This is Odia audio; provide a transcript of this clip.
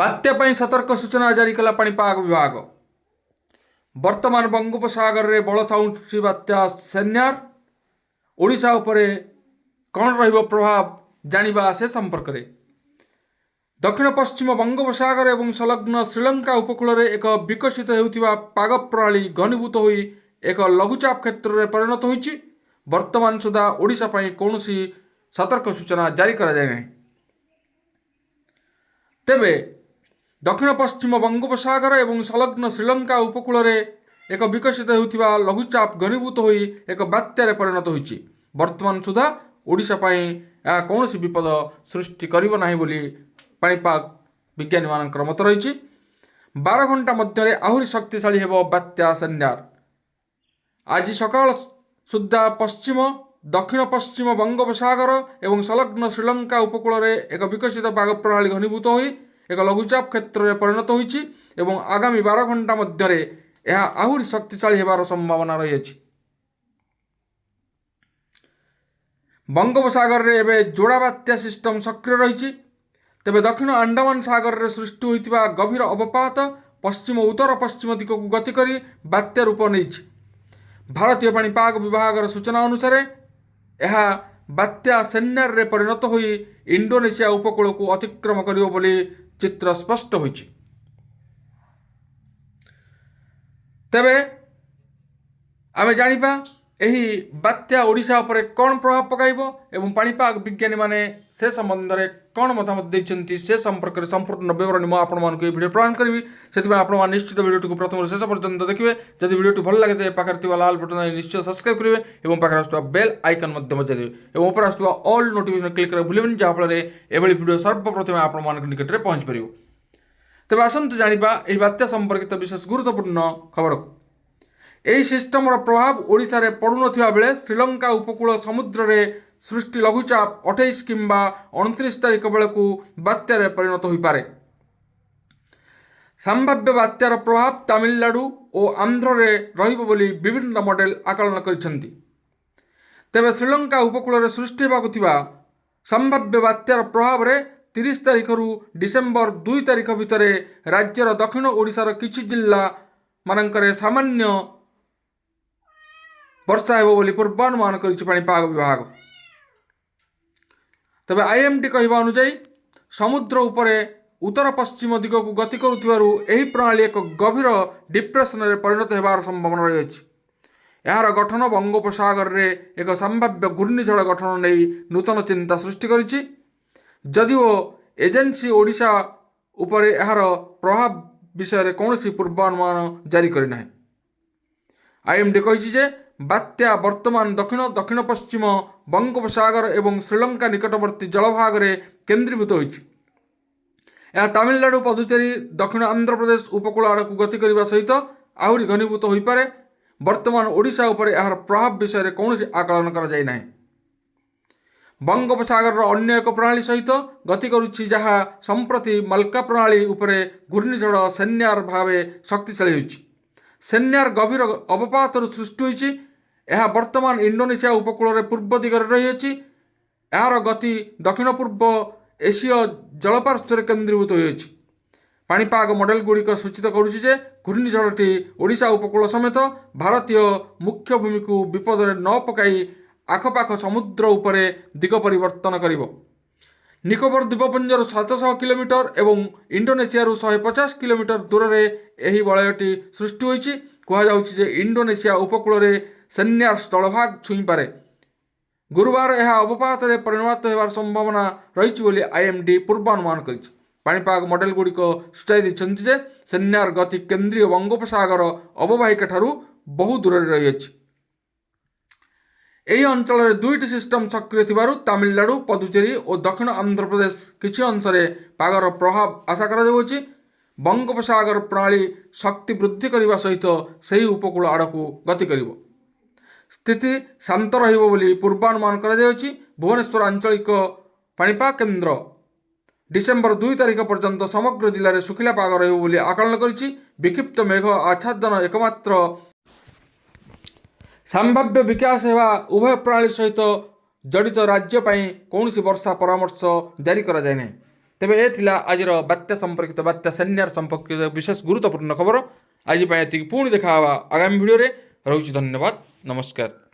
ବାତ୍ୟା ପାଇଁ ସତର୍କ ସୂଚନା ଜାରି କଲା ପାଣିପାଗ ବିଭାଗ। ବର୍ତ୍ତମାନ ବଙ୍ଗୋପସାଗରରେ ବଳ ସାଉଁଟୁଛି ବାତ୍ୟା ସେନ୍ୟାର। ଓଡ଼ିଶା ଉପରେ କ'ଣ ରହିବ ପ୍ରଭାବ, ଜାଣିବା ସେ ସମ୍ପର୍କରେ। ଦକ୍ଷିଣ ପଶ୍ଚିମ ବଙ୍ଗୋପସାଗର ଏବଂ ସଂଲଗ୍ନ ଶ୍ରୀଲଙ୍କା ଉପକୂଳରେ ଏକ ବିକଶିତ ହେଉଥିବା ପାଗ ପ୍ରଣାଳୀ ଘନୀଭୂତ ହୋଇ ଏକ ଲଘୁଚାପ କ୍ଷେତ୍ରରେ ପରିଣତ ହୋଇଛି। ବର୍ତ୍ତମାନ ସୁଦ୍ଧା ଓଡ଼ିଶା ପାଇଁ କୌଣସି ସତର୍କ ସୂଚନା ଜାରି କରାଯାଇ ନାହିଁ। ତେବେ ଦକ୍ଷିଣ ପଶ୍ଚିମ ବଙ୍ଗୋପସାଗର ଏବଂ ସଂଲଗ୍ନ ଶ୍ରୀଲଙ୍କା ଉପକୂଳରେ ଏକ ବିକଶିତ ହେଉଥିବା ଲଘୁଚାପ ଘନୀଭୂତ ହୋଇ ଏକ ବାତ୍ୟାରେ ପରିଣତ ହୋଇଛି। ବର୍ତ୍ତମାନ ସୁଦ୍ଧା ଓଡ଼ିଶା ପାଇଁ ଏହା କୌଣସି ବିପଦ ସୃଷ୍ଟି କରିବ ନାହିଁ ବୋଲି ପାଣିପାଗ ବିଜ୍ଞାନୀମାନଙ୍କର ମତ ରହିଛି। 12 ଘଣ୍ଟା ମଧ୍ୟରେ ଆହୁରି ଶକ୍ତିଶାଳୀ ହେବ ବାତ୍ୟା ସେନ୍ୟାର। ଆଜି ସକାଳ ସୁଦ୍ଧା ପଶ୍ଚିମ ଦକ୍ଷିଣ ପଶ୍ଚିମ ବଙ୍ଗୋପସାଗର ଏବଂ ସଂଲଗ୍ନ ଶ୍ରୀଲଙ୍କା ଉପକୂଳରେ ଏକ ବିକଶିତ ପାଗ ପ୍ରଣାଳୀ ଘନୀଭୂତ ହୋଇ ଏକ ଲଘୁଚାପ କ୍ଷେତ୍ରରେ ପରିଣତ ହୋଇଛି ଏବଂ ଆଗାମୀ 12 ଘଣ୍ଟା ମଧ୍ୟରେ ଏହା ଆହୁରି ଶକ୍ତିଶାଳୀ ହେବାର ସମ୍ଭାବନା ରହିଅଛି। ବଙ୍ଗୋପସାଗରରେ ଏବେ ଯୋଡ଼ା ବାତ୍ୟା ସିଷ୍ଟମ ସକ୍ରିୟ ରହିଛି। ତେବେ ଦକ୍ଷିଣ ଆଣ୍ଡାମାନ ସାଗରରେ ସୃଷ୍ଟି ହୋଇଥିବା ଗଭୀର ଅବପାତ ପଶ୍ଚିମ ଉତ୍ତର ପଶ୍ଚିମ ଦିଗକୁ ଗତି କରି ବାତ୍ୟା ରୂପ ନେଇଛି। ଭାରତୀୟ ପାଣିପାଗ ବିଭାଗର ସୂଚନା ଅନୁସାରେ ଏହା ବାତ୍ୟା ସେନ୍ୟାରରେ ପରିଣତ ହୋଇ ଇଣ୍ଡୋନେସିଆ ଉପକୂଳକୁ ଅତିକ୍ରମ କରିବ ବୋଲି ଚିତ୍ର ସ୍ପଷ୍ଟ ହୋଇଛି। ତେବେ ଆମେ ଜାଣିବା ଏହି ବାତ୍ୟା ଓଡ଼ିଶା ଉପରେ କ'ଣ ପ୍ରଭାବ ପକାଇବ ଏବଂ ପାଣିପାଗ ବିଜ୍ଞାନୀମାନେ ସେ ସମ୍ବନ୍ଧରେ କ'ଣ ମତାମତ ଦେଇଛନ୍ତି, ସେ ସମ୍ପର୍କରେ ସମ୍ପୂର୍ଣ୍ଣ ବିବରଣୀ ମୁଁ ଆପଣମାନଙ୍କୁ ଏହି ଭିଡ଼ିଓ ପ୍ରଦାନ କରିବି। ସେଥିପାଇଁ ଆପଣମାନେ ନିଶ୍ଚିତ ଭିଡ଼ିଓଟିକୁ ପ୍ରଥମରୁ ଶେଷ ପର୍ଯ୍ୟନ୍ତ ଦେଖିବେ। ଯଦି ଭିଡ଼ିଓଟି ଭଲ ଲାଗେ, ତେବେ ପାଖରେ ଥିବା ଲାଲ ବଟନ୍ ନିଶ୍ଚୟ ସବସ୍କ୍ରାଇବ୍ କରିବେ ଏବଂ ପାଖରେ ଆସୁଥିବା ବେଲ୍ ଆଇକନ୍ ମଧ୍ୟ ବଜାଇ ଦେବେ ଏବଂ ଉପରେ ଆସୁଥିବା ଅଲ୍ ନୋଟିଫିକେସନ୍ କ୍ଲିକ୍ କରିବାକୁ ଭୁଲିବେନି, ଯାହାଫଳରେ ଏଭଳି ଭିଡ଼ିଓ ସର୍ବପ୍ରଥମେ ଆପଣମାନଙ୍କ ନିକଟରେ ପହଞ୍ଚିପାରିବ। ତେବେ ଆସନ୍ତୁ ଜାଣିବା ଏହି ବାତ୍ୟା ସମ୍ପର୍କିତ ବିଶେଷ ଗୁରୁତ୍ୱପୂର୍ଣ୍ଣ ଖବରକୁ। ଏହି ସିଷ୍ଟମର ପ୍ରଭାବ ଓଡ଼ିଶାରେ ପଡ଼ୁନଥିବା ବେଳେ ଶ୍ରୀଲଙ୍କା ଉପକୂଳ ସମୁଦ୍ରରେ ସୃଷ୍ଟି ଲଘୁଚାପ 28 କିମ୍ବା 29 ତାରିଖ ବେଳକୁ ବାତ୍ୟାରେ ପରିଣତ ହୋଇପାରେ। ସମ୍ଭାବ୍ୟ ବାତ୍ୟାର ପ୍ରଭାବ ତାମିଲନାଡୁ ଓ ଆନ୍ଧ୍ରରେ ରହିବ ବୋଲି ବିଭିନ୍ନ ମଡେଲ ଆକଳନ କରିଛନ୍ତି। ତେବେ ଶ୍ରୀଲଙ୍କା ଉପକୂଳରେ ସୃଷ୍ଟି ହେବାକୁ ଥିବା ସମ୍ଭାବ୍ୟ ବାତ୍ୟାର ପ୍ରଭାବରେ 30 ତାରିଖରୁ ଡିସେମ୍ବର 2 ତାରିଖ ଭିତରେ ରାଜ୍ୟର ଦକ୍ଷିଣ ଓଡ଼ିଶାର କିଛି ଜିଲ୍ଲା ମାନଙ୍କରେ ସାମାନ୍ୟ ବର୍ଷା ହେବ ବୋଲି ପୂର୍ବାନୁମାନ କରିଛି ପାଣିପାଗ ବିଭାଗ। ତେବେ ଆଇଏମ୍ଡି କହିବା ଅନୁଯାୟୀ ସମୁଦ୍ର ଉପରେ ଉତ୍ତର ପଶ୍ଚିମ ଦିଗକୁ ଗତି କରୁଥିବାରୁ ଏହି ପ୍ରଣାଳୀ ଏକ ଗଭୀର ଡିପ୍ରେସନରେ ପରିଣତ ହେବାର ସମ୍ଭାବନା ରହିଅଛି। ଏହାର ଗଠନ ବଙ୍ଗୋପସାଗରରେ ଏକ ସମ୍ଭାବ୍ୟ ଘୂର୍ଣ୍ଣିଝଡ଼ ଗଠନ ନେଇ ନୂତନ ଚିନ୍ତା ସୃଷ୍ଟି କରିଛି, ଯଦିଓ ଏଜେନ୍ସି ଓଡ଼ିଶା ଉପରେ ଏହାର ପ୍ରଭାବ ବିଷୟରେ କୌଣସି ପୂର୍ବାନୁମାନ ଜାରି କରିନାହିଁ। ଆଇଏମ୍ଡି କହିଛି ଯେ ବାତ୍ୟା ବର୍ତ୍ତମାନ ଦକ୍ଷିଣ ଦକ୍ଷିଣ ପଶ୍ଚିମ ବଙ୍ଗୋପସାଗର ଏବଂ ଶ୍ରୀଲଙ୍କା ନିକଟବର୍ତ୍ତୀ ଜଳଭାଗରେ କେନ୍ଦ୍ରୀଭୂତ ହୋଇଛି। ଏହା ତାମିଲନାଡୁ, ପଦୁଚେରୀ, ଦକ୍ଷିଣ ଆନ୍ଧ୍ରପ୍ରଦେଶ ଉପକୂଳ ଆଡ଼କୁ ଗତି କରିବା ସହିତ ଆହୁରି ଘନୀଭୂତ ହୋଇପାରେ। ବର୍ତ୍ତମାନ ଓଡ଼ିଶା ଉପରେ ଏହାର ପ୍ରଭାବ ବିଷୟରେ କୌଣସି ଆକଳନ କରାଯାଇ ନାହିଁ। ବଙ୍ଗୋପସାଗରର ଅନ୍ୟ ଏକ ପ୍ରଣାଳୀ ସହିତ ଗତି କରୁଛି, ଯାହା ସମ୍ପ୍ରତି ମାଲ୍କା ପ୍ରଣାଳୀ ଉପରେ ଘୂର୍ଣ୍ଣିଝଡ଼ ସେନ୍ୟାର ଭାବେ ଶକ୍ତିଶାଳୀ ହୋଇଛି। ସେନ୍ୟାର ଗଭୀର ଅବପାତରୁ ସୃଷ୍ଟି ହୋଇଛି। ଏହା ବର୍ତ୍ତମାନ ଇଣ୍ଡୋନେସିଆ ଉପକୂଳରେ ପୂର୍ବ ଦିଗରେ ରହିଅଛି। ଏହାର ଗତି ଦକ୍ଷିଣ ପୂର୍ବ ଏସୀୟ ଜଳପାର୍ଶ୍ୱରେ କେନ୍ଦ୍ରୀଭୂତ ହୋଇଅଛି। ପାଣିପାଗ ମଡେଲଗୁଡ଼ିକ ସୂଚିତ କରୁଛି ଯେ ଘୂର୍ଣ୍ଣିଝଡ଼ଟି ଓଡ଼ିଶା ଉପକୂଳ ସମେତ ଭାରତୀୟ ମୁଖ୍ୟ ଭୂମିକୁ ବିପଦରେ ନ ପକାଇ ଆଖପାଖ ସମୁଦ୍ର ଉପରେ ଦିଗ ପରିବର୍ତ୍ତନ କରିବ। ନିକୋବର ଦ୍ୱୀପପୁଞ୍ଜରୁ 700 କିଲୋମିଟର ଏବଂ ଇଣ୍ଡୋନେସିଆରୁ 150 କିଲୋମିଟର ଦୂରରେ ଏହି ବଳୟଟି ସୃଷ୍ଟି ହୋଇଛି। କୁହାଯାଉଛି ଯେ ଇଣ୍ଡୋନେସିଆ ଉପକୂଳରେ ସେନ୍ୟାର ସ୍ଥଳଭାଗ ଛୁଇଁପାରେ। ଗୁରୁବାର ଏହା ଅବପାତରେ ପରିଣତ ହେବାର ସମ୍ଭାବନା ରହିଛି ବୋଲି ଆଇଏମ୍ଡି ପୂର୍ବାନୁମାନ କରିଛି। ପାଣିପାଗ ମଡେଲଗୁଡ଼ିକ ସୂଚାଇ ଦେଇଛନ୍ତି ଯେ ସେନ୍ୟାର ଗତି କେନ୍ଦ୍ରୀୟ ବଙ୍ଗୋପସାଗର ଅବବାହିକା ଠାରୁ ବହୁ ଦୂରରେ ରହିଅଛି। ଏହି ଅଞ୍ଚଳରେ ଦୁଇଟି ସିଷ୍ଟମ ସକ୍ରିୟ ଥିବାରୁ ତାମିଲନାଡୁ, ପଦୁଚେରୀ ଓ ଦକ୍ଷିଣ ଆନ୍ଧ୍ରପ୍ରଦେଶ କିଛି ଅଂଶରେ ପାଗର ପ୍ରଭାବ ଆଶା କରାଯାଉଅଛି। ବଙ୍ଗୋପସାଗର ପ୍ରଣାଳୀ ଶକ୍ତି ବୃଦ୍ଧି କରିବା ସହିତ ସେହି ଉପକୂଳ ଆଡ଼କୁ ଗତି କରିବ। ସ୍ଥିତି ଶାନ୍ତ ରହିବ ବୋଲି ପୂର୍ବାନୁମାନ କରାଯାଉଛି। ଭୁବନେଶ୍ୱର ଆଞ୍ଚଳିକ ପାଣିପାଗ କେନ୍ଦ୍ର ଡିସେମ୍ବର 2 ତାରିଖ ପର୍ଯ୍ୟନ୍ତ ସମଗ୍ର ଜିଲ୍ଲାରେ ଶୁଖିଲା ପାଗ ରହିବ ବୋଲି ଆକଳନ କରିଛି। ବିକ୍ଷିପ୍ତ ମେଘ ଆଚ୍ଛାଦନ ଏକମାତ୍ର ସମ୍ଭାବ୍ୟ ବିକାଶ ହେବା ଉଭୟ ପ୍ରଣାଳୀ ସହିତ ଜଡ଼ିତ ରାଜ୍ୟ ପାଇଁ କୌଣସି ବର୍ଷା ପରାମର୍ଶ ଜାରି କରାଯାଇ ନାହିଁ। ତେବେ ଏ ଥିଲା ଆଜିର ବାତ୍ୟା ସମ୍ପର୍କିତ, ବାତ୍ୟା ସେନ୍ୟାର ସମ୍ପର୍କିତ ବିଶେଷ ଗୁରୁତ୍ୱପୂର୍ଣ୍ଣ ଖବର। ଆଜି ପାଇଁ ଏତିକି। ପୁଣି ଦେଖା ହେବା ଆଗାମୀ ଭିଡ଼ିଓରେ। ରହୁଛି, ଧନ୍ୟବାଦ, ନମସ୍କାର।